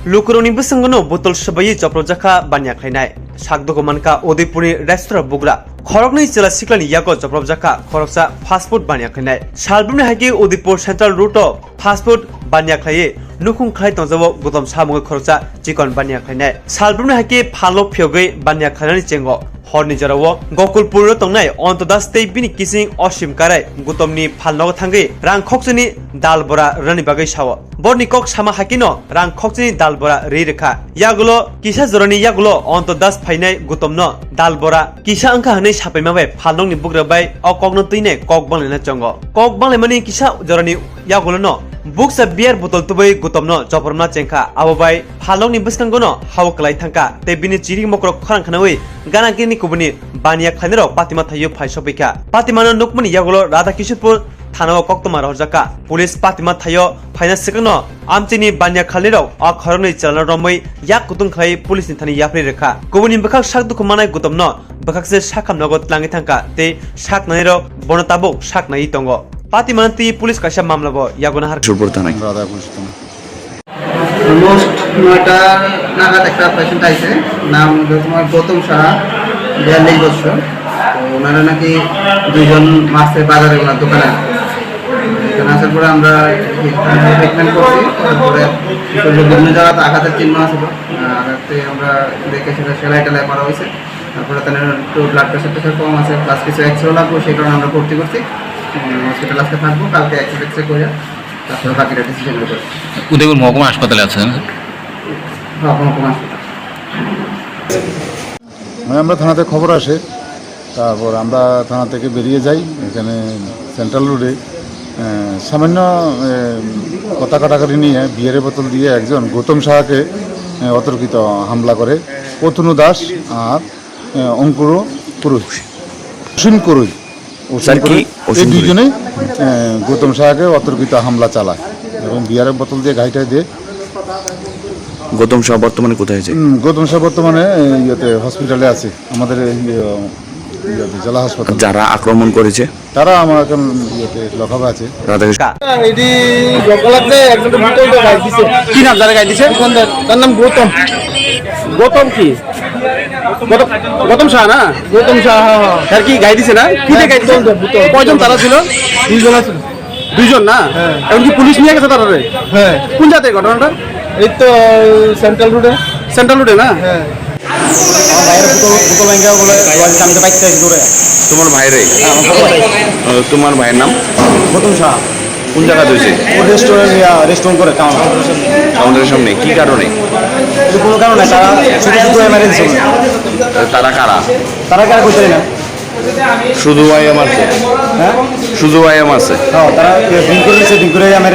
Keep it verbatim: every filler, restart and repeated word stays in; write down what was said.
Lukurokni bwskangono botol swbaiwi chopropjakha baniya khlainai. Sak dukhu mankha Udaipurni restaurant bugra. Khoroknwi chwla siklani yago chopropjakha khoroksa fast food baniya khlainai. Salbrumni hai khe Udaipur Central Road-o fast food baniya khlaiwi nukhung khlai tongjago Gautam Saha mungwi khoroksa chikon baniya khlainai. Salbrumni hai khe phalno phiyogwi baniya khlainani chengo. Horni jorao Gokulpurno tongnai Onto Das tei bini kising Osim Karai Gautamni phalnogo thangwi rang khokchini dal bora rwnani bagwi sao. Borni kok sama hakino rang khokchini dal bora ri rwkha. Yagulo kisa jorani yagulo Onto Das phainai Gautamno dal bora kisa wngkha hwnwi sapaima bai phalnokni bugra bai o kokno twinai kok banglaina chongo. Kok banglaimani kisa jorani yagulono buksa beer botol tubui Gautamno chopropna chengkha. Abo bai phalnokni bwskangono hao kwlai thangkha tei bini chirik mokrok khorang khnaui gana gini kubuni baniya khlainairok patima thaio phai sopikha. Patimano nukmani yagulo Radha Kishorpur thanao koktwma rohorjakha. Police patima thaio phaina swkangno amchini baniya khlainairok o khoroknwi chwlano romwi yak kutung khlai police ni thani yapri rwkha. Kubuni bwkhak sak dukhu manai Gautamno bwkhakse sakhamnogo tlangwi thangkha tei saknairok bono tabuk saknaiwi tongo. Patimano twi police kaisa mamlabo yago nahar. Surpur thanai. Radha Kishorpur. Almost নয়টা নাগাদ একটা পেশেন্ট আইছে, নাম হলো তোমার গৌতম সাহা, বিয়াল্লিশ বছর। তো ওনারা নাকি দুইজন মাসে বাজারে ওনার দোকানে আসে। এখানে আসার পরে আমরা ট্রিটমেন্ট করছি, তারপরে বিভিন্ন জায়গাতে আঘাতের চিহ্ন আছে, তো আঘাতে আমরা দেখে সেটা সেলাই টেলাই করা হয়েছে। তারপরে তাদের একটু ব্লাড প্রেশার টেশার কম আছে, প্লাস কিছু এক্সরে লাগবে, সেই কারণে আমরা ভর্তি করছি। হসপিটাল আজকে থাকবো, কালকে এক্সরে টেক্সরে করে তারপরে বাকিটা ডিসিশন নেবে। উদয়পুর মহকুমা হাসপাতালে আছে না? হ্যাঁ, মহকুমা হাসপাতাল। মানে আমরা থানাতে খবর আসে, তারপর আমরা থানা থেকে বেরিয়ে যাই। এখানে সেন্ট্রাল রোডে, আহ, সামান্য, আহ, কথা কাটাকাটি নিয়ে বিয়ারের বোতল দিয়ে একজন গৌতম সাহাকে, আহ, অতর্কিত হামলা করে অতনু দাস আর, আহ, অঙ্কুর কুরুই, অসীম কুরুই। অসীম স্যার, কি কুরুই, এই অসীম কুরুই? দুইজনেই, আহ, গৌতম সাহাকে অতর্কিত হামলা চালায় এবং বিয়ারের বোতল দিয়ে গাড়িটা দিয়ে। গৌতম সাহা বর্তমানে কোথায় আছে? হুম, গৌতম সাহা বর্তমানে, আহ, ইয়েতে হসপিটালে আছে, আমাদের এই, আহ, ইয়েতে জেলা হাসপাতাল। যারা আক্রমণ করেছে? তারা আমার এখন ইয়েতে লকআপে আছে। রাধাকৃষ্ণ। এটি জঙ্গলাতে একজন বোতল তো গাই দিছে। কি নাম তারা গাই দিছে? তার নাম গৌতম। গৌতম কি? গৌতম, গৌতম শাহ না? গৌতম শাহ, হ্যাঁ, হ্যাঁ। তার কি গাই দিছে না? কি দিয়ে গাই দিছে? বোতল, বোতল। কয়জন তারা ছিল? দুইজন আছিল। দুইজন না? হ্যাঁ। এখন কি পুলিশ নিয়ে গেছে তারা রে? হ্যাঁ। কোন জায়গায় ঘটনাটা? এই তো সেন্ট্রাল রোডে। সেন্ট্রাল রোডে না? হ্যাঁ। আমার ভাইয়ের বোতল, বোতল ভেঙে বলে, বলে আমি তো বাইক থেকে দৌড়ে। তোমার ভাইরে? হ্যাঁ, আমার ছোট ভাই। আহ, তোমার ভাইয়ের নাম? গৌতম শাহ। কোন জায়গাতে হয়েছে? ও রেস্টুরেন্ট, ইয়া, রেস্টুরেন্ট করে কাউন্টার। কাউন্টারের সামনে। কি কারণে? এটা কোনো কারণ নাই, তারা শুধু শুধু এমার্জেন্সি। তারা কারা? তারা কারা কইতে না। শুধু আইএম আছে? হ্যাঁ? শুধু আইএম আছে? হ্যাঁ, তারা ড্রিঙ্ক করে দিচ্ছে, ড্রিঙ্ক করে এমারে